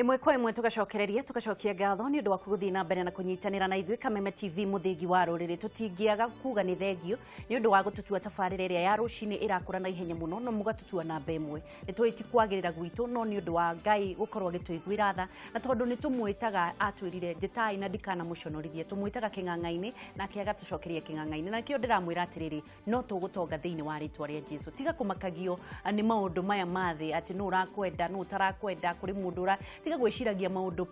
Ĩmwe kwa ĩmwe tũgacokereria tũgacokia ngatho nĩ ũndũ wa gũthiĩ na mbere na kũnyitanĩra na ithuĩ Kameme TV mũthingi wa rũrĩrĩ. Tũtingĩaga kuga nĩ thengio nĩ ũndũ wa gũtũtua tabarĩra ĩrĩa ya rũcinĩ ĩrakũra na ihenya mũno, no mũgatũtua namba ĩmwe. Nĩ tũĩ ti kwagĩrĩra gwitũ, no nĩ ũndũ wa Ngai gũkorwo agĩtũiguĩra tha, na tondũ nĩ tũmwĩtaga atwĩrire njĩtai na ndikanamũconorithie, tũmwĩtaga kĩng'ang'a-inĩ nake agatũcokeria kĩng'ang'a-inĩ. Na nĩkĩo ndĩramwĩra atĩrĩrĩ, no tũgũtonga thĩinĩ wa rĩtwa rĩa Jesu. Tiga kũmakagio nĩ maũndũ maya ma thĩ atĩ nũ ũrakwenda nũ ũtarakwenda, kũrĩ mũndũ ũra tiga gwĩciragia maũndũ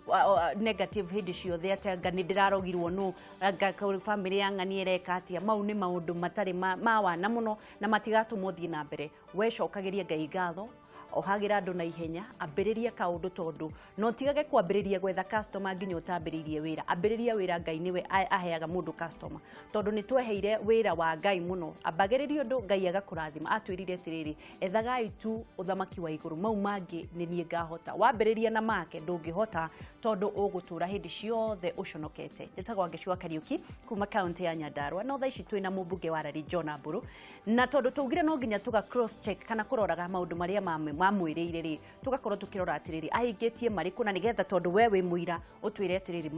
negative hĩndĩ ciothe atĩ anga nĩ ndĩrarogirwo nũ, anga bamĩrĩ ya ng'ani ĩreka atĩa. Mau nĩ maũndũ matarĩ ma wana mũno na matigatũma ũthiĩ na mbere. We cokagĩria Ngai ngatho, ohagĩra andũ na ihenya, ambĩrĩria kaũndũ, tondũ no tigage kwambĩrĩria gwetha customer nginya ũtambĩrĩirie wĩra. Ambĩrĩria wĩra, Ngai nĩwe aheaga mũndũ customer, tondũ nĩ tweheire wĩra wa Ngai mũno. Ambagĩrĩria ũndũ, Ngai agakũrathima. Atwĩrire atĩrĩrĩ, ethagai tu ũthamaki wa igũrũ, mau mangĩ nĩ niĩ ngahota. Wambĩrĩria na make ndũngĩhota, tondũ ũgũtũra hĩndĩ ciothe ũconokete. Njĩtagwo Wangeci wa Kariuki kuma kaunti ya Nyandarua, no thaa ici twĩna mũmbunge wa Rari John Mburu, na tondũ twaugire no nginya tũga cross check kana kũroraga maũndũ marĩa mamwĩrĩire rĩ, tũgakorwo tũkĩrora atĩrĩrĩ, ahingĩtie marĩkũ, na nĩgetha tondũ we wĩ mũira ũtwĩre atĩrĩrĩ,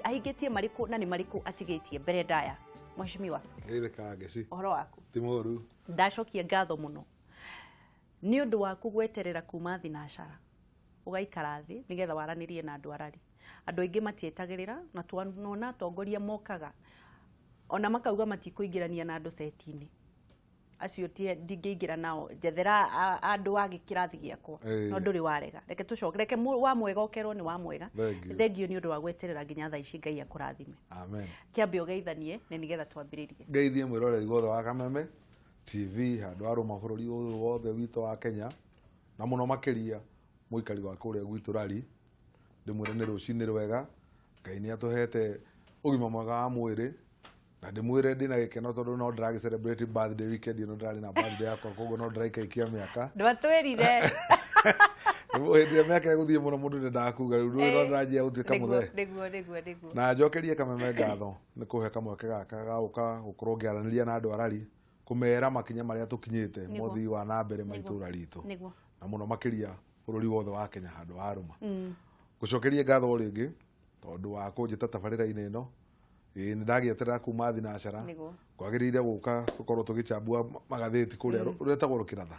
ahingĩtie marĩkũ na nĩ marĩkũ atigĩtie mbere ndaya. Mheshimiwa. Geithĩka Ngeci. Ũhoro waku? Ti mũru. Ndacokia ngatho mũno nĩ ũndũ waku gweterera kuma thinacara ũgaikara thĩ nĩgetha waranĩrie na andũ arari. Andũ aingĩ matietagĩrĩra, na tuona atongoria mokaga ona makauga matikũingĩrania na andũ seti-inĩ acio, ndingĩingĩra nao, njethera andũ a gĩkĩrathi gĩakwa. No ndũrĩ warega. Reke tũcoke, reke wa mwega ũkerwo nĩ wa mwega. Thengiũ. Thengio nĩ ũndũ wa gweterera nginya thaa ici. Ngai akũrathime. Amen. Kĩambe ũgeithanie na nĩgetha twambĩrĩrie. Ngeithie mwĩroreri wothe wa Kameme TV handũ arũma bũrũri ũyũ wothe witũ wa Kenya, na mũno makĩria mũikari wa kũrĩa gwitũ Rari. Ndĩmwĩre nĩ rũcinĩ rwega, Ngai nĩ atũhete ũgima mwega wa mwĩrĩ, na ndĩmwĩre ndĩna gĩkeno tondũ no ndĩragĩ celebrate birthday weekend ĩno. Ndĩrarĩ na birthday yakwa, koguo no ndĩraikaikia mĩaka. Ndwatwĩrire. Hĩndĩ ĩrĩa mĩaka ĩgũthiĩ mũno, mũndũ ndendaga kuga rĩu no ndĩranjia gũtuĩka mũthee. Nĩguo. Na njokerie Kameme ngatho nĩ kũhe kamweke gaka ga gũka gũkorwo ngĩaranĩria na andũ arari, kũmera makinya marĩa tũkinyĩte mothii wa na mbere ma itũra ritũ na mũno makĩria bũrũri wothe wa Kenya handũ ha rũma. Ngũcokerie ngatho o rĩngĩ tondũ wa kũnjĩta tabarĩra-inĩ ĩno. Ĩĩ, nĩ ndagĩeterera kuma thinacara. Kwagĩrĩire gũka tũkorwo tũgĩchambua magathĩti kũrĩa rwetagwo rũkĩratha.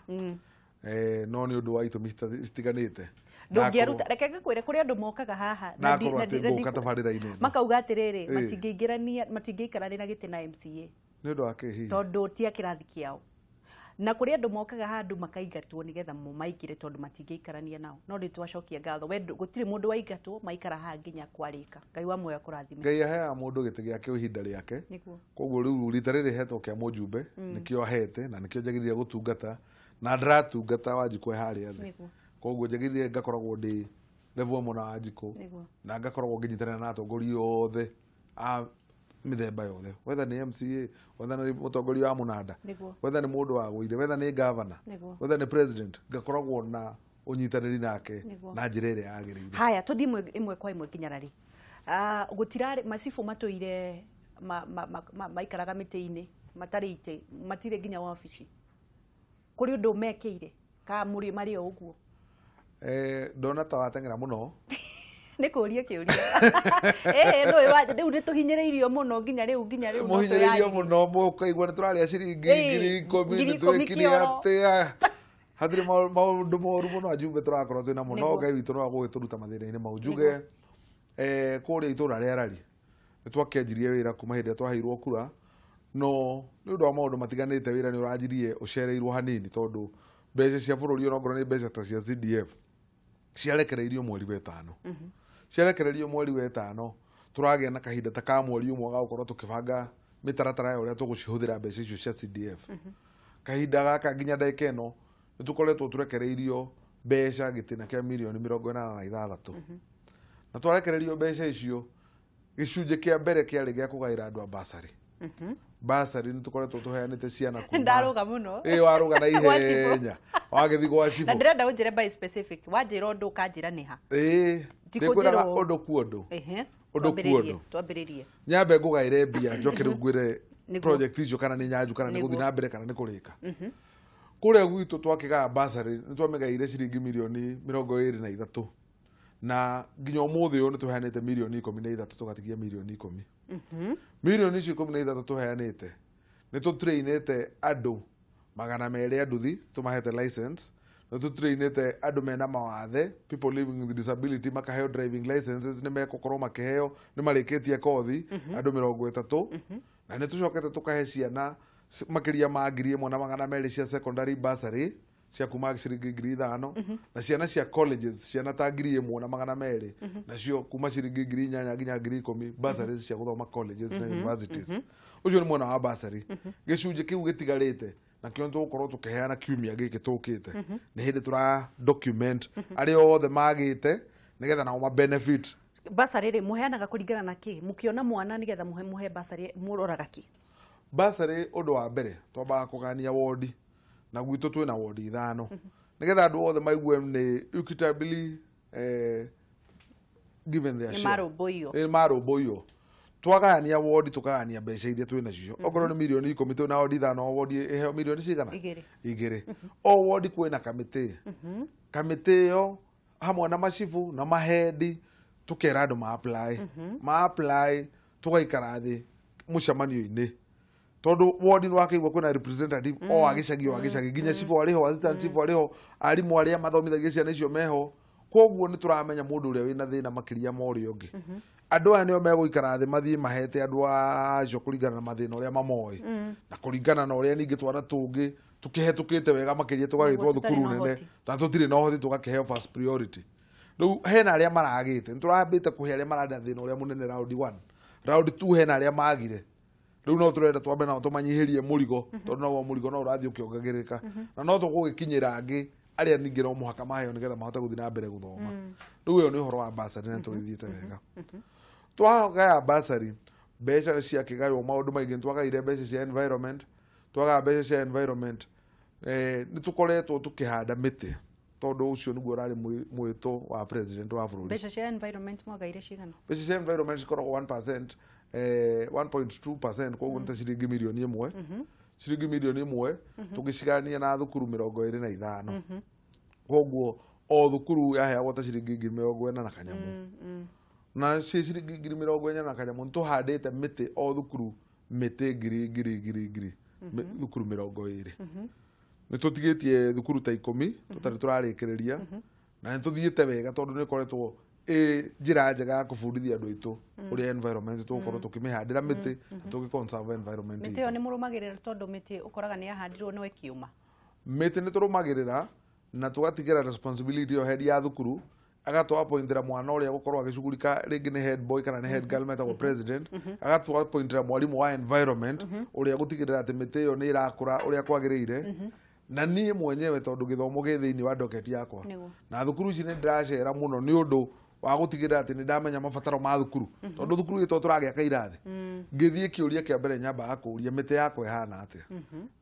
No nĩ ũndũ wa itũmi citiganĩte ndũngĩaruta. Reke ngĩkwĩre, kũrĩ andũ mokaga haha na ndakorwo atĩ ngũka tabarĩra-inĩ ĩno makauga atĩrĩrĩ, matingĩingĩrania, matingĩikarania gĩtĩ na MCA. Nĩ ũndũ wa kĩ hihi? Tondũ ti a kĩrathi kĩao. Na kũrĩ andũ mokaga handũ makaingatwo nĩgetha mo maingĩre, tondũ matingĩikarania nao. No nĩ twacokia ngatho, we gũtirĩ mũndũ waingatwo, maikara haha nginya kwarĩka. Ngai wa muoyo akũrathime. Ngai aheaga mũndũ gĩtĩ gĩake o ihinda rĩake. Koguo rĩu rita rĩrĩ hetwo kĩa mũjumbe, nĩkĩo ahete na nĩkĩo njagĩrĩire gũtungata, na ndĩratungata Wanjikũ e harĩa thĩ. Koguo njagĩrĩire ngakoragwo ndĩ level ĩmwe na Wanjikũ na ngakoragwo ngĩnyitanĩra na atongoria othe a mĩthemba yothe, whether nĩ MCA, whether nĩ mũtongoria wa mũnanda, whether nĩ mũndũ wa gũire, whether nĩ governor, whether nĩ president, ngakoragwo na ũnyitanĩri nake na njĩra ĩrĩa yagĩrĩire. Haya, tũthiĩ ĩmwe kwa ĩmwe nginya rari. Gũtirarĩ macibũ matũire maikaraga mĩtĩ-inĩ matarĩ itĩ, matirĩ nginya wabici. Kũrĩ ũndũ mekĩire ka mũrĩ marĩ o ũguo? Ndona ta wateng'era mũno. Nĩ kũria kĩũria. Ndũĩ rĩu nĩ tũhinyĩrĩirio mũno nginya rĩu no Mũhinyĩrĩirio twĩyarĩrie. mũno, mũkaigua nĩ tũrarĩa ciringi 10,000, ngiri nĩ ikũmi twĩkire kĩoro. atĩa, hatirĩ maũndũ moru mũno ajumbe tũrakorwo twĩna mũno. Ngai witũ no agũgĩtũruta mathĩna-inĩ mau. Njuge kũrĩa itũra rĩa Rari nĩ twakĩanjirie wĩra kuma hĩndĩ ĩrĩa twaheirwo kura, no nĩ ũndũ wa maũndũ matiganĩte wĩra nĩ ũranjirie ũcereirwo hanini, tondũ mbeca cia bũrũri, onokorwo nĩ mbeca ta cia CDF, ciarekereirio mweri wa ĩtano. Ciarekererio mweri wa ĩtano, tũragĩa na kahinda ta ka mweri ũmwe ga gũkorwo tũkĩbanga mĩtaratara ya ũrĩa tũgũcihũthĩra mbeca icio cia CDF. Kahinda gaka nginya ndagĩka ĩno nĩ tũkoretwo tũrekereirio mbeca gĩtĩna kĩa mirioni 86, na twarekererio mbeca icio, gĩcunjĩ kĩa mbere kĩarĩ gĩa kũgaĩra andũ a basarĩ. Basarĩ nĩ tũkoretwo tũheanĩte ciana kuma Ndaruga mũno. Ĩ, waruga na Gwa cibũ. ihenya wagĩthiĩ gwa Na cibũ. ndĩrenda ũnjĩre by specific, wanjĩra ũndũ ũkanjĩra nĩ ha. Ĩ, Ti ndĩkwĩraga kũnjĩra ũndũ ku ũndũ. Ũndũ ku Twambĩrĩrie, ũndũ. twambĩrĩrie. Nyambe ngũgaĩre mbia, njoke rĩu ngwĩre project icio kana nĩ nyanju kana nĩ gũthiĩ na mbere kana nĩ kũrĩka. Kũrĩa gwitũ twakĩgaya basarĩ, nĩ twamĩgaire ciringi mirioni 23. Na nginya ũmũthĩ ũyũ nĩ tũheanĩte mirioni 13 tũgatigia mirioni 10. Mirioni icio 13 tũheanĩte nĩ tũtrainĩte andũ 200 a nduthi tũmahete license, nĩ tũtrainĩte andũ mena mawathe, people living with disability, makaheo driving licenses, nĩ megũkorwo makĩheo, nĩ marĩkĩtie kothi andũ 30. Na nĩ tũcokete tũkahe ciana makĩria ma 1,200 cia secondary bursary cia kuma ciringi 5,000, na ciana cia colleges ciana ta 1,200 nacio kuma ciringi 8,000 nginya 10,000 bursaries cia gũthoma colleges na universities. Ũcio nĩ mwena wa bursary. Gĩcunjĩ kĩu gĩtigarĩte nakĩo nĩtũgũkorwo tũkĩheana kiumia gĩkĩ tũkĩte. Nĩ hĩndĩ tũra document arĩa othe magĩte nĩgetha nao ma benefit. Bursary rĩ mũheanaga kũringana na kĩ? Mũkĩona mwana nĩgetha mũhe bursary mũroraga kĩ? Bursary ũndũ wa mbere twambaga kũgania wodi, na gwitũ twĩna wodi 5 nĩgetha andũ othe maigue nĩ equitably given their share. Nĩ marũmbũiyo. Twagayania wodi tũkagayania mbeca iria twĩ nacio. Okorwo nĩ mirioni 10 twĩna wodi 5, o wodi ĩheo mirioni cigana? 2. O wodi kwĩna kamĩtĩ. Kamĩtĩ ĩyo hamwe na macibu na mahendi tũkera andũ ma apply. Ma apply tũgaikara thĩ mũcemanio-inĩ. Tondũ wodi nĩ wakĩigua kwĩna representative o agĩcagi o agĩcagi nginya cibu arĩ ho, assistant chief arĩ ho, arimũ arĩa mathomithagia ciana icio meho. Koguo nĩ tũramenya mũndũ ũrĩa wĩna thĩna makĩria ma ũrĩa ũngĩ. Andũ aya nĩo megũikara thĩ mathiĩ mahete andũ acio kũringana na mathĩna ũrĩa mamoĩ, na kũringana na ũrĩa ningĩ twana tũngĩ tũkĩhetũkĩte wega makĩria tũgagĩtwo thukuru nene na tũtirĩ na ũhoti tũgakĩheo first priority. Rĩu hena arĩa maragĩte, nĩ tũrambĩte kũhe arĩa mararĩ na thĩna ũrĩa mũnene round 1, round 2 hena arĩa magire. Rĩu no tũrenda twambe nao tũmanyihĩrie mũrigo, tondũ naguo mũrigo no ũrathiĩ ũkĩongagĩrĩka, na no tũgũgĩkinyĩra angĩ arĩa ningĩ no mũhaka maheo nĩgetha mahote gũthiĩ na mbere gũthoma. Rĩu ĩyo nĩ ũhoro wa bursary na tũgĩthiĩte wega. Twagaya bursary mbeca ciakĩgaywo maũndũ maingĩ, nĩtwagaire mbeca cia environment, twagaya mbeca cia environment, nĩ tũkoretwo tũkĩhanda mĩtĩ tondũ ũcio nĩguo ũrarĩ mwĩto wa president wa bũrũri. Mbeca cia environment mwagaire cigana? Mbeca cia environment cikoragwo 1%, 1.2%, koguo nĩ ta ciringi mirioni 1. Ciringi mirioni 1 tũgĩcigania na thukuru 25. Koguo o thukuru yaheagwo ta ciringi 40,000 na kanyamũ. Na ciringi 40,000 na kanyamũ nĩtũhandĩte mĩtĩ o thukuru mĩtĩ ngiri ngiri ngiri ngiri thukuru 20. Nĩ tũtigĩtie thukuru ta 10 tũtarĩ tũrarĩkĩrĩria, na nĩ tũthiĩte wega tondũ nĩ ĩkoretwo ĩ njĩra njega ya kũbundithia andũ aitũ ũrĩa environment tũgũkorwo tũkĩmĩhandĩra mĩtĩ na tũgĩ conserve environment. Mĩtĩ ĩyo nĩ mũrũmagĩrĩra tondũ mĩtĩ ũkoraga nĩ yahandirwo no ĩkĩũma? Mĩtĩ nĩ tũrũmagĩrĩra na tũgatigĩra responsibility ĩyo head ya thukuru, agatũ-appointĩra mwana ũrĩa gũkorwo agĩcugurika rĩngĩ nĩ head boy kana nĩ head girl metagwo president, agatũ-appointĩra mwarimũ wa environment ũrĩa gũtigĩrĩra atĩ mĩtĩ ĩyo nĩ ĩrakũra ũrĩa kwagĩrĩire. Na niĩ mwenyewe tondũ gĩthomo gĩ thĩinĩ wa docket yakwa na thukuru ici nĩ ndĩracera mũno nĩ ũndũ wa gũtigĩrĩra atĩ nĩ ndamenya mabataro ma thukuru, tondũ thukuru ĩyo tũragĩaka irathi ngĩthiĩ kĩũria kĩa mbere nyambaga kũũria mĩtĩ yakwa ĩhana atĩa,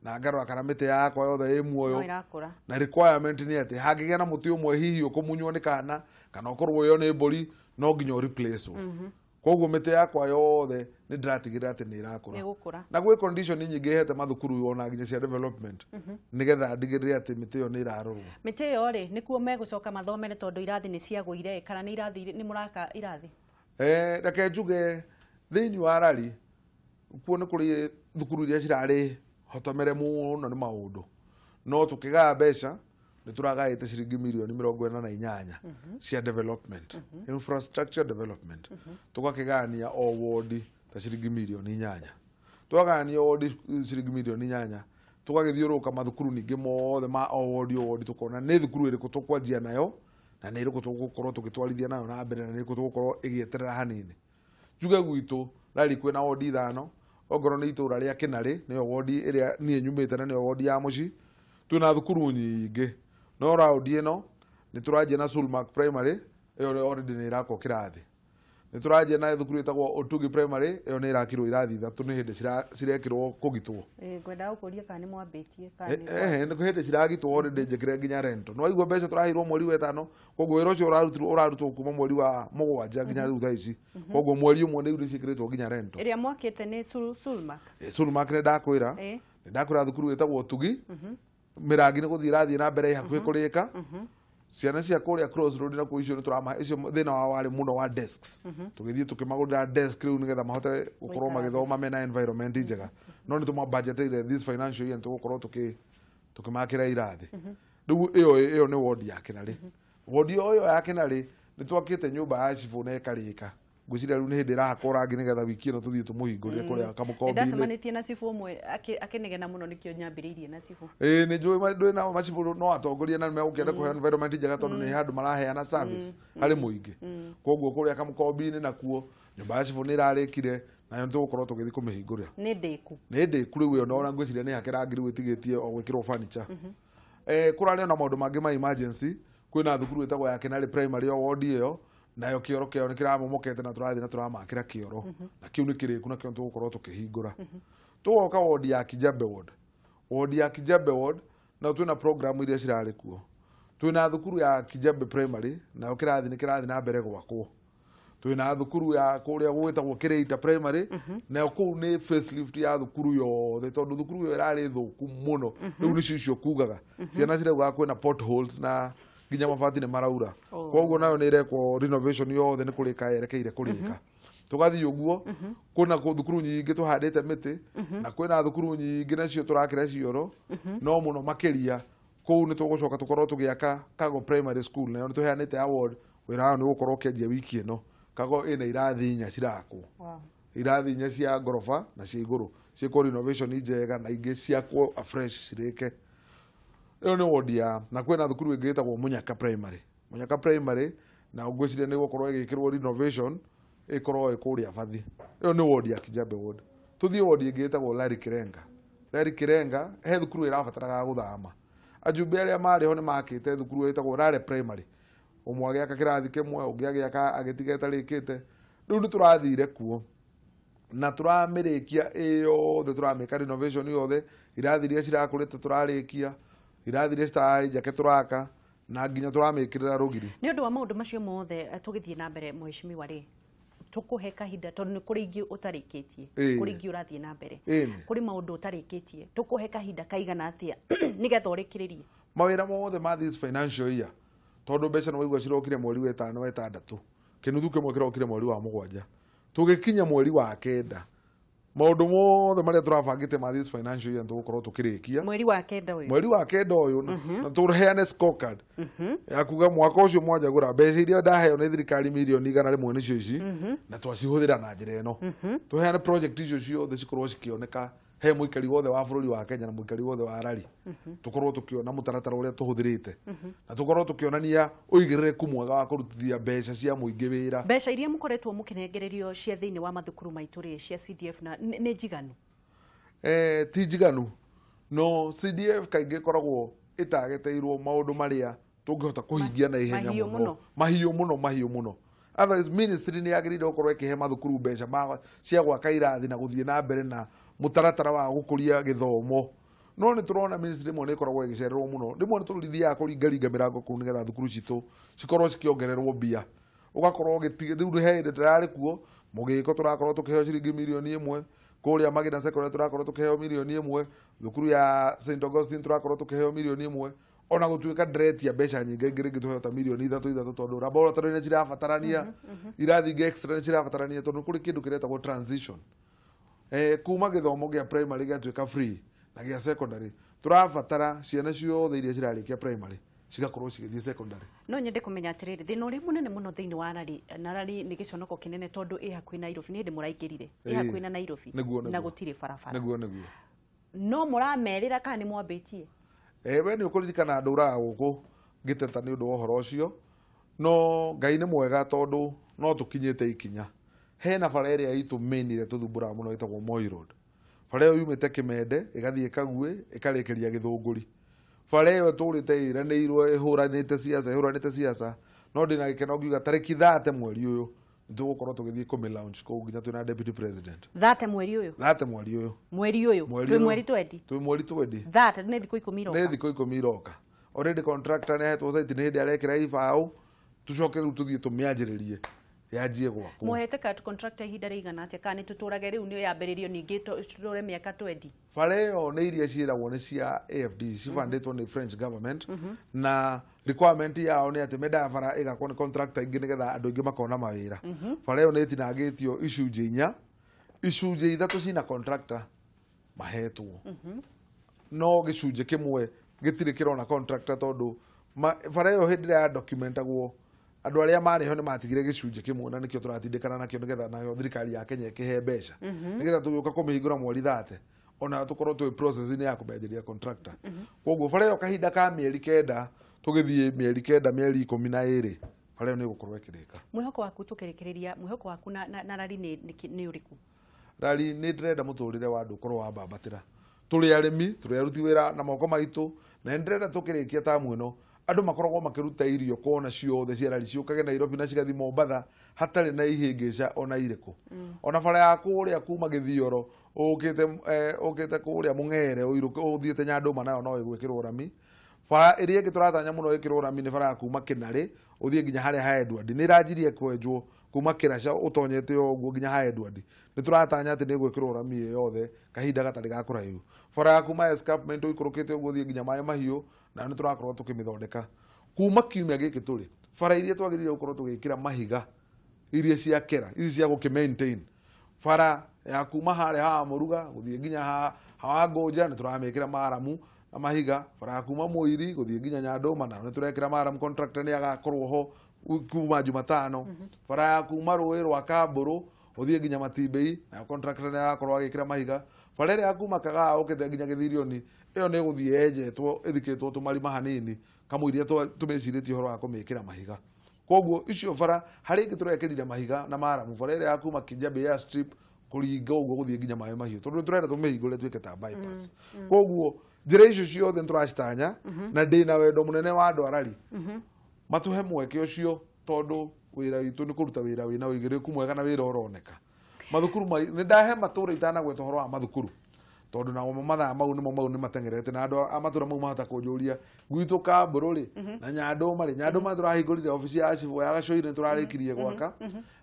na ngarora kana mĩtĩ yakwa yothe ĩ muoyo, na requirement nĩ atĩ hangĩgĩa na mũtĩ ũmwe hihi ũkũmunywo nĩ kana kana ũkorwo ĩyo nĩ mbũri no nginya ũ replace. Koguo mĩtĩ yakwa yothe nĩ ndĩratigĩrĩra atĩ nĩ ĩrakũra, na gwĩ condition nyingĩ hete mathukuru ona nginya cia development nĩgetha ndigĩrĩre atĩ mĩtĩ ĩyo nĩ ĩrarorwo. Mĩtĩ ĩyo rĩ nĩkuo megũcoka mathomere tondũ irathi nĩ ciagũire, kana nĩ irathi nĩ mũraka irathi? Reke njuge thĩinĩ wa Rari kuo nĩ kũrĩ thukuru iria cirarĩ hotomere mũno nĩ maũndũ, no tũkĩgaya mbeca nĩ tũragaĩte ciringi mirioni 48 cia development, infrastructure development, tũgakĩgayania o wodi ta ciringi mirioni 8. Twagayania o wodi ciringi mirioni 8 tũgagĩthiũrũrũka mathukuru ningĩ mothe ma o wodi o wodi tũkona nĩ thukuru ĩrĩkũ tũkwanjia nayo na nĩ ĩrĩkũ tũgũkorwo tũgĩtwarithia nayo na mbere na nĩ ĩrĩkũ tũgũkorwo ĩgĩeterera hanini. Njuge gwitũ Rari kwĩna wodi 5, ongorwo nĩ itũra rĩa Kĩnarĩ nĩyo wodi ĩrĩa niĩ nyumĩte na nĩyo wodi ya mũciĩ, twĩna thukuru nyingĩ. No raundi ĩno nĩ tũranjia na Sulmark Primary, ĩyo already nĩ ĩrakwo kĩrathi. Nĩ tũranjia na thukuru ĩtagwo Otugi Primary, ĩyo nĩ ĩrakirwo irathi 3 nĩ hĩndĩ cirekĩrwo kũgitwo. Ngwendaga gũkũria kana nĩ mwambĩtie kana nĩ nĩ hĩndĩ ciragitwo already njĩkĩre nginya rento. No waigua mbeca tũraheirwo mweri wa 5, koguo wĩra ũcio ũrarutwo kuma mweri wa 7 nginya rĩu thaa ici. Koguo mweri ũmwe nĩ ciĩkĩrĩtwo nginya rento. Ĩrĩa mwakĩte nĩ Sulmark? Sulmark nĩ ndakwĩra. Nĩ ndakwĩra thukuru ĩtagwo Otugi. Mĩrangi nĩ gũthiĩ ĩrathiĩ na mbere ĩ hakuhĩ kũrĩka. Ciana cia kũrĩa Crossroad na kũu icio nĩ tũramahe icio thĩna wao warĩ mũno wa desks. Tũgĩthiĩ tũkĩmagũrĩra desk rĩu nĩgetha mahote gũkorwo magĩthoma mena environment njega. No nĩ tũmabudgeteire this financial year nĩ tũgũkorwo tũkĩmakĩra irathi. Rĩu ĩyo nĩ ward ya Kĩnarĩ. Ward ĩyo ya Kĩnarĩ nĩ twakĩte nyũmba ya cibũ na ĩkarĩka. Ngwĩciria rĩu nĩ hĩndĩ ĩrahakwo rangi nĩgetha wiki ĩno tũthiĩ tũmũhingũrĩre kũrĩa Kamũkombi-inĩ. Ndacemanĩtie na cibũ ũmwe akĩnegena mũno nĩkĩo nyambĩrĩirie na cibũ. Ĩĩ nĩ njũĩ ndũĩ nao macibũ no atongoria na nĩmegũkĩenda kũheo environment njega tondũ nĩ handũ maraheana service harĩ mũingĩ. Koguo kũrĩa Kamũkombi-inĩ nakuo nyũmba ya cibũ nĩ ĩrarĩkire nayo nĩ tũgũkorwo tũgĩthiĩ kũmĩhingũrĩra. Nĩ ndĩku. Nĩ ndĩku rĩu ĩyo na ngwĩciria nĩ hake rangi rĩu ĩtigĩtie o gwĩkĩrwo furniture. Kũrarĩ ona maũndũ mangĩ ma emergency, kwĩna thukuru ĩtagwo ya Kĩnarĩ Primary o ward ĩyo nayo kĩoro kĩao nĩ kĩramomokete na tũrathiĩ na tũramakĩra kĩoro na kĩu nĩ kĩrĩku na kĩo tũgũkorwo tũkĩhingũra. Tũgoka ward ya Kijabe ward. Ward ya Kijabe ward nayo twĩna program iria cirarĩ kuo. Twĩna thukuru ya Kijabe Primary nayo kĩrathi nĩ kĩrathiĩ na mbere gwakwo. Twĩna thukuru ya kũrĩa gwĩtagwo Kĩrĩita Primary nayo kũu nĩ facelift ya thukuru yothe tondũ thukuru ĩyo ĩrarĩ thũku mũno. Rĩu nĩcio icio kugaga ciana ciraugaga kwĩna potholes na nginya mabati nĩ maraura. Koguo nayo nĩ ĩrekwo renovation yothe nĩ kũrĩka yerekeire kũrĩka. Tũgathiĩ ũguo kwĩna thukuru nyingĩ tũhandĩte mĩtĩ na kwĩna thukuru nyingĩ nacio tũrakĩra cioro no mũno makĩria kũu nĩ tũgũcoka tũkorwo tũgĩaka Kago Primary School nayo nĩ tũheanĩte award wĩra wao nĩ ũgũkorwo ũkĩanjia wiki ĩno. Kago ĩna irathi inya cirakwo. Irathi inya cia ngoroba na cia igũrũ ciĩkwo renovation njega na ingĩ ciakwo afresh cirĩke. Ĩyo nĩ ward ya na kwĩna thukuru ĩngĩ ĩtagwo Munyaka Primary. Munyaka Primary na ngwĩciria nĩ ĩgũkorwo ĩgĩkĩrwo renovation ĩkorwo ĩ kũrĩa Bathi. Ĩyo nĩ ward ya Kijabe ward. Tũthiĩ ward ĩngĩ ĩtagwo Larry Kirenga. Larry Kirenga he thukuru ĩrabataraga gũthama. Ajumbe arĩa marĩ ho nĩ makĩte thukuru ĩtagwo Rare Primary. Ũmwe agĩaka kĩrathi kĩmwe, ũngĩ agĩaka agĩtiga ĩtarĩkĩte. Rĩu nĩ tũrathire kuo na tũramĩrĩkia ĩyothe, tũramĩka renovation yothe, irathi iria cirakũrĩte tũrarĩkia, irathi iria citararĩ njake tũraka na nginya tũramĩkĩrĩra rũgiri. Nĩ ũndũ wa maũndũ macio mothe tũgĩthiĩ na mbere mheshimiwa rĩ, tũkũhe kahinda tondũ nĩ kũrĩ ingĩ ũtarĩkĩtie, kũrĩ ingĩ ũrathiĩ na mbere, kũrĩ maũndũ ũtarĩkĩtie, tũkũhe kahinda kaigana atĩa nĩgetha ũrĩkĩrĩrie mawĩra mothe ma this financial year? Tondũ mbeca nĩ waigua cirokire mweri wa ĩtano wa ĩtandatũ, kĩnuthu kĩmwe kĩrokire mweri wa mũgwanja, tũgĩkinya mweri wa kenda maũndũ mothe marĩa tũrabangĩte ma this financial year tũgũkorwo tũkĩrĩkia mweri wa kenda ũyũ, mweri wa kenda ũyũ, na tũheane scorecard ya kuga mwaka ũcio mwanjagũra mbeca iria ndaheo nĩ thirikari mirioni 100 nĩcio ici na twacihũthĩra na njĩra ĩno. Tũheane project icio ciothe cikorwo cikĩoneka he mũikari wothe wa bũrũri wa Kenya na mũikari wothe wa Rari. Tũkorwo tũkĩona mũtaratara ũrĩa tũhũthĩrĩte na tũkorwo tũkĩonania ũigĩrĩrĩku mwega wa kũrutithia mbeca cia mũingĩ wĩra. Mbeca iria mũkoretwo mũkĩnengererio cia thĩinĩ wa mathukuru maitũ rĩ, cia CDF na nĩ njiganu? Ti njiganu. No CDF kaingĩ ĩkoragwo ĩtageteirwo maũndũ marĩa tũngĩhota kũhingia na ihenya mũno, mahiũ mũno, mahiũ mũno. Otherwise ministry nĩ yagĩrĩire gũkorwo ĩkĩhe mathukuru mbeca cia gwaka irathi na gũthiĩ na mbere na mũtaratara wa gũkũria gĩthomo. No nĩ tũrona ministry rĩmwe nĩ ĩkoragwo ĩgĩcererwo mũno, rĩmwe nĩ tũrithiaga kũringaringa mĩrango kũu nĩgetha thukuru citũ cikorwo cikĩongererwo mbia. Ũgakorwo rĩu he hĩndĩ tũrarĩ kuo mũgĩko tũrakorwo tũkĩheo ciringi mirioni 1, kũrĩa Magina Secondary tũrakorwo tũkĩheo mirioni 1, thukuru ya St Augustine tũrakorwo tũkĩheo mirioni 1. Ona gũtuĩka ndĩretia mbeca nyingĩ ingĩ rĩngĩ tũheo ta mirioni 3 tondũ laboratory nĩ cirabatarania, irathi ingĩ extra nĩ cirabatarania tondũ kũrĩ kĩndũ kĩretagwo transition. Kuma gĩthomo gĩa primary gĩatuĩka free na gĩa secondary tũrabatara ciana ciothe iria cirarĩkia primary cigakorwo cigĩthiĩ secondary. No nyende kũmenya atĩrĩrĩ, thĩna ũrĩa mũnene mũno thĩinĩ wa Rari, na Rari nĩ gĩconoko kĩnene tondũ ĩ hakuhĩ Nairobi, nĩ hĩndĩ mũraingĩrire, ĩ hakuhĩ na Nairobi na gũtirĩ barabara. Nĩguo, nĩguo. No mũramerĩra kana nĩ mwambĩtie? We nĩ ũkũririkana ndũraga gũkũ ngĩteta nĩ ũndũ wa ũhoro ũcio, no Ngai nĩ mwega tondũ no tũkinyĩte ikinya. Hena bara ĩrĩa itũ main ĩrĩa tũthumbũraga mũno ĩtagwo Moi Road. Bara ĩyo yumĩte Kĩmende ĩgathiĩ Kaguĩ ĩkarĩkĩria Gĩthũngũri. Bara ĩyo ĩtũrĩte ĩranĩirwo ĩhũranĩte siasa, ĩhũranĩte siasa, no ndĩna gĩkeno ngiuga tarĩki 30 mweri ũyũ nĩtũgũkorwo tũgĩthiĩ kũmĩ launch kũu nginya twĩna deputy president. 30 mweri ũyũ? 30 mweri ũyũ. Mweri ũyũ? Twĩ mweri 20? Twĩ mweri 20. 30 nĩ thikũ 10 iroka. Nĩ thikũ 10 iroka. Already contractor nĩ ahetwo site nĩ hĩndĩ arekĩra ibaũ, tũcoke rĩu tũthiĩ tũmĩanjĩrĩrie. Yanjie gwakwo. Muhete ka contractor ihinda rĩigana atĩa kana nĩtũtũrage rĩu nĩ yambĩrĩrio ningĩ tũtũre mĩaka 20? Bara ĩyo nĩ iria ciĩragwo nĩ cia AFD, cibandĩtwo nĩ French government, na requirement yao nĩ atĩ mendaga bara ĩgakwo nĩ contractor ingĩ nĩgetha andũ aingĩ makona mawĩra. Bara ĩyo nĩ ĩtinangĩtio icunjĩ 4, icunjĩ 3 cina contractor mahetwo. No gĩcunjĩ kĩmwe gĩtirĩ kĩrona contractor tondũ bara ĩyo hĩndĩ ĩrĩa documentagwo andũ arĩa marĩ ho nĩ matigire gĩcunjĩ kĩmwe na nĩkĩo tũratindĩkana nakĩo nĩgetha nayo thirikari ya Kenya ĩkĩhe mbeca nĩgetha tũgĩũka kũmĩhingũra mweri 30 ona tũkorwo twĩ process-inĩ ya kũmenjeria contractor. Koguo bara ĩyo kahinda ka mĩeri 9 tũgĩthiĩ mĩeri 9 mĩeri 12 bara ĩyo nĩ ĩgũkorwo ĩkĩrĩka. Mwĩhoko waku tũkĩrĩkĩrĩria, mwĩhoko waku na rari nĩ ũrĩkũ? Rari nĩ ndĩrenda mũtũrĩre wa andũ ũkorwo wambambatĩra. Tũrĩ arĩmi, tũrĩ aruti wĩra na moko maitũ, na nĩ ndĩrenda tũkĩrĩkia tamu ĩno andũ makoragwo makĩruta irio kona ciothe cia rari ciũkage Nairobi na cigathiĩ Mombatha hatarĩ na ihĩngĩca ona irĩkũ. Ona bara ya kũrĩa kuma Gĩthioro ũkĩte kũrĩa Mũng'ere ũthiĩte Nyandũma nayo no ĩgwĩkĩrwo rami. Bara ĩrĩa ĩngĩ tũratanya mũno ĩkĩrwo rami nĩ bara ya kuma Kĩnarĩ ũthiĩ nginya harĩa ha Edward. Nĩ ĩranjirie kwenjwo kuma Kĩraca ũtonyete ũguo nginya ha Edward. Nĩ tũratanya atĩ nĩ ĩgwĩkĩrwo rami ĩyo yothe kahinda gatarĩ ga kũraihu. Bara ya kuma escarpment ũikũrũkĩte ũguo ũthiĩ nginya Maĩ Mahiũ na nĩ tũrakorwo tũkĩmĩthondeka. Kuma kiumia gĩkĩ tũrĩ bara iria twagĩrĩire gũkorwo tũgĩkĩra mahiga iria cia kera ici cia gũkĩ maintain bara ya kuma harĩa ha Mũruga gũthiĩ nginya ha Wangũnja nĩ tũramĩkĩra maramu na mahiga. Bara ya kuma Mũiri gũthiĩ nginya Nyandũma nayo nĩ tũrekĩra maramu, contractor nĩ agakorwo ho kuma Jumatano. Bara ya kuma rũĩ rwa Kambũrũ ũthiĩ nginya Matimbei nayo contractor nĩ agakorwo agĩkĩra mahiga. Bara ĩrĩa ya kuma Kagaa ũkĩte nginya Gĩthirioni ĩyo nĩ ĩgũthiĩ yenjetwo ĩthikĩtwo tũmarima hanini kamũiria tũmĩcirĩtie ũhoro wa kũmĩkĩra mahiga. Koguo icio bara harĩ ĩngĩ tũrekĩrire mahiga na maramu, bara ĩrĩa ya kuma Kijabe Airstrip kũringa ũguo gũthiĩ nginya Maĩ Mahiũ tondũ tũrenda tũmĩhingũre tuĩke ta bypass. Koguo njĩra icio ciothe nĩtũracitanya na ndĩna wendo mũnene wa andũ a rari matũhe mweke ũcio tondũ wĩra witũ nĩ kũruta wĩra wĩna ũigĩrĩrĩku mwega na wĩra ũroneka. Mathukuru nĩ ndahe matũra itanagweta ũhoro wa mathukuru tondũ nao mathaa mau nĩmo mau nĩmateng'erete na andũ a matũra mau mahota kũnjũria gwitũ Kambũrũ rĩ na Nyandũma rĩ. Nyandũma tũrahingũrire obici ya cibũ ya Gacũire nĩtũrarĩkirie gwaka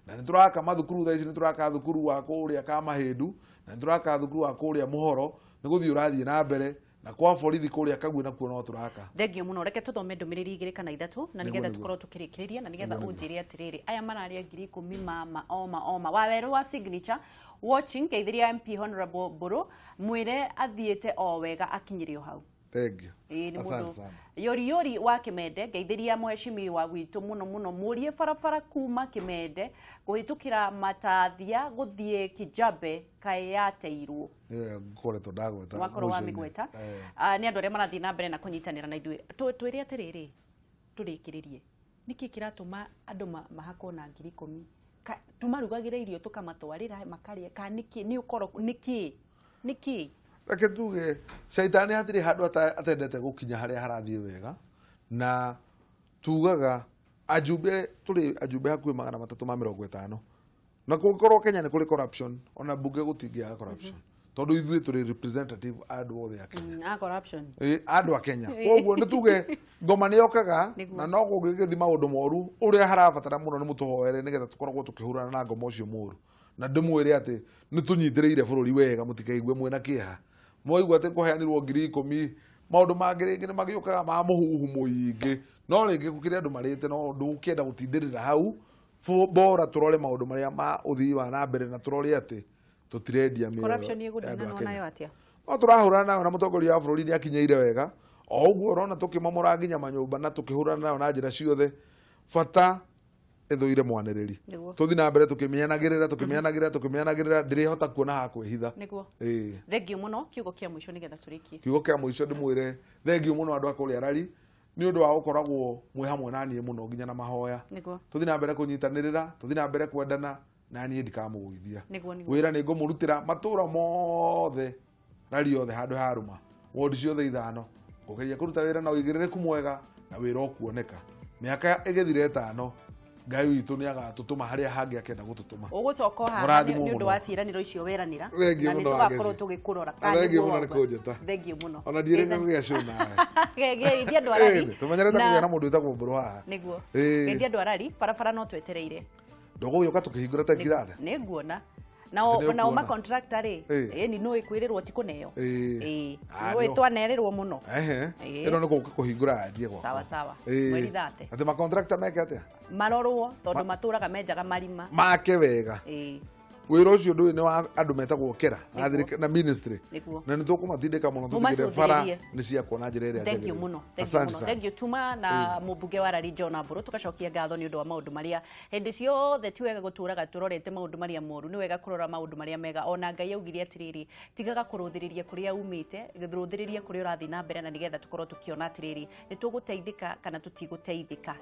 na nĩtũraka mathukuru thaa ici, nĩtũraka thukuru wa kũrĩa Kamahĩndu na nĩtũraka thukuru wa kũrĩa Mũhoro, nĩ gũthiĩ ũrathiĩ na mbere na kwa borithi kũrĩa Kagui nakuo no tũraka. Thengio mũno, reke tũthome ndũmĩrĩri 2 kana 3 na nĩgetha tũkorwo tũkĩrĩkĩrĩria na nĩgetha ũnjĩre atĩrĩrĩ aya mararĩa 10,000 mama oma oma wawerũ wa signature watching ngeithiria MP Honorable Mburu mwĩre athiĩte o wega akinyĩre o hau. Thank you. Nĩ mũndũ yori yori wa Kĩmende ngeithiria mheshimiwa witũ mũno mũno mũrie barabara kuma Kĩmende kũhĩtũkĩra Matathia gũthiĩ Kijabe kaĩ yateirwo. Ngoretwo ndagweta wakorwo wamĩgweta. Nĩ andũ arĩa marathiĩ na mbere na kũnyitanĩra na ithuĩ. Twĩre atĩrĩrĩ tũrĩkĩrĩrie nĩkĩ kĩratũma andũ mahakwo na 10,000 tũmarugagĩra irio tũkamatwarĩra makarĩa kana nĩkĩ nĩ ũkorwo nĩkĩ nĩkĩ? Reke tuge caitani hatirĩ handũ atendete gũkinya harĩa harathiĩ wega na tugaga ajumbe tũrĩ ajumbe hakuhĩ 350 na kũngĩkorwo Kenya nĩ kũrĩ corruption ona bunge gũtingĩaga corruption tondũ ithuĩ tũrĩ representative andũ othe a Kenya. Corruption Andũ a Kenya. Koguo nĩ tuge ngoma nĩ yokaga na no kũngĩgĩthiĩ maũndũ moru ũrĩa harabatara mũno nĩ mũtũhoere nĩgetha tũkoragwo tũkĩhũrana na ngoma ũcio mũru na ndĩmwĩre atĩ nĩ tũnyitĩrĩire bũrũri wega mũtikaigwe mwĩna kĩeha. Mwaigua atĩ kũheanirwo 10,000 maũndũ mangĩ rĩngĩ nĩ magĩũkaga ma mũhuhu mũingĩ no rĩngĩ gũkĩrĩ andũ marĩte no ndũgũkĩenda gũtindĩrĩra hau bora tũrore maũndũ marĩa ma ũthii wa na mbere na tũrore atĩ tũtirendia mĩoyo Corruption ĩgũthina nayo atĩa? No tũrahũrana nayo na mũtongoria wa bũrũri nĩakinyĩire wega o ũguo ũrona tũkĩmomora nginya manyũmba na tũkĩhũrana nayo na njĩra ciothe bata ĩthũire mwanĩrĩri. Tũthiĩ na mbere tũkĩmĩanagĩrĩra tũkĩmĩanagĩrĩra tũkĩmĩanagĩrĩra ndĩrĩhota kuona ha kwĩhitha. Nĩguo. Thengio mũno, kiugo kĩa mũico nĩgetha tũrĩkie. Kiugo kĩa mũico ndĩmwĩre thengio mũno andũ a kũrĩa rari nĩ ũndũ wa gũkoragwo mwĩ hamwe na niĩ mũno nginya na mahoya. Nĩguo. Tũthiĩ na mbere kũnyitanĩrĩra, tũthiĩ na mbere kwendana na niĩ ndikamũgũithia. Wĩra nĩ ngũmũrutĩra matũra mothe rari yothe handũ harũma wodi ciothe 5 ngũgeria kũruta wĩra na ũigĩrĩrĩku mwega na wĩra ũkuoneka. Mĩaka ĩgĩthire 5 Ngai witũ nĩ agatũtũma harĩa hangĩ akenda gũtũtũma. Ũgũcoka haha nĩ ũndũ wa ciĩranĩro icio weranĩra na nĩ tũgakorwo tũgĩkũrora. Thengio mũno nĩ kũnjĩta. Thengio mũno. Ona ndiĩrĩga kũgĩa show nawe. Geithia andũ arari. Tũmenyerete kũgĩa na mũndũ wĩtagwo Mbũrũ haha. Nĩguo. Geithia andũ arari, barabara no twetereire. Ndũgũgĩũka tũkĩhingũra tarĩki 30. Nĩ nguona nao Atĩ nĩ nao ũkuona. Macontractor rĩ, ĩni nĩ kwĩrĩrwo ti kũneo. Ĩĩ. Ah, nĩ nĩo. Twanerĩrwo mũno. Ehe. Ĩno nĩ gũka kũhingũra yanjie gwakwa. Sawa sawa. Mweri 30. Atĩ macontractor meke atĩa? Marorwo tondũ matũraga menjaga marima. Make wega. Wĩra ũcio ndũĩ nĩ wa andũ metagwo kera na na ministry. Na nĩ tũkũmatindĩka mũno tũtigĩre bara Mũmacũthĩrĩrie. nĩ ciakwo na njĩra ĩrĩa Thank you njagĩrĩru. muno. Thank you Asante muno. sana. Thank you tuma na mũmbunge wa Rari John Amburu tugacokia ngatho nĩ ũndũ wa maũndũ marĩa hĩndĩ ciothe ti wega gũtũraga tũrorete maũndũ marĩa moru, nĩ wega kũrora maũndũ marĩa mega. Ona Ngai augire atĩrĩrĩ, tigaga kũrũthĩrĩria kũrĩa umĩte, rũthĩrĩria kũrĩa ũrathiĩ na mbere, na nĩgetha tũkorwo tũkĩona atĩrĩrĩ nĩ tũgũteithĩka kana tũtigũteithĩka.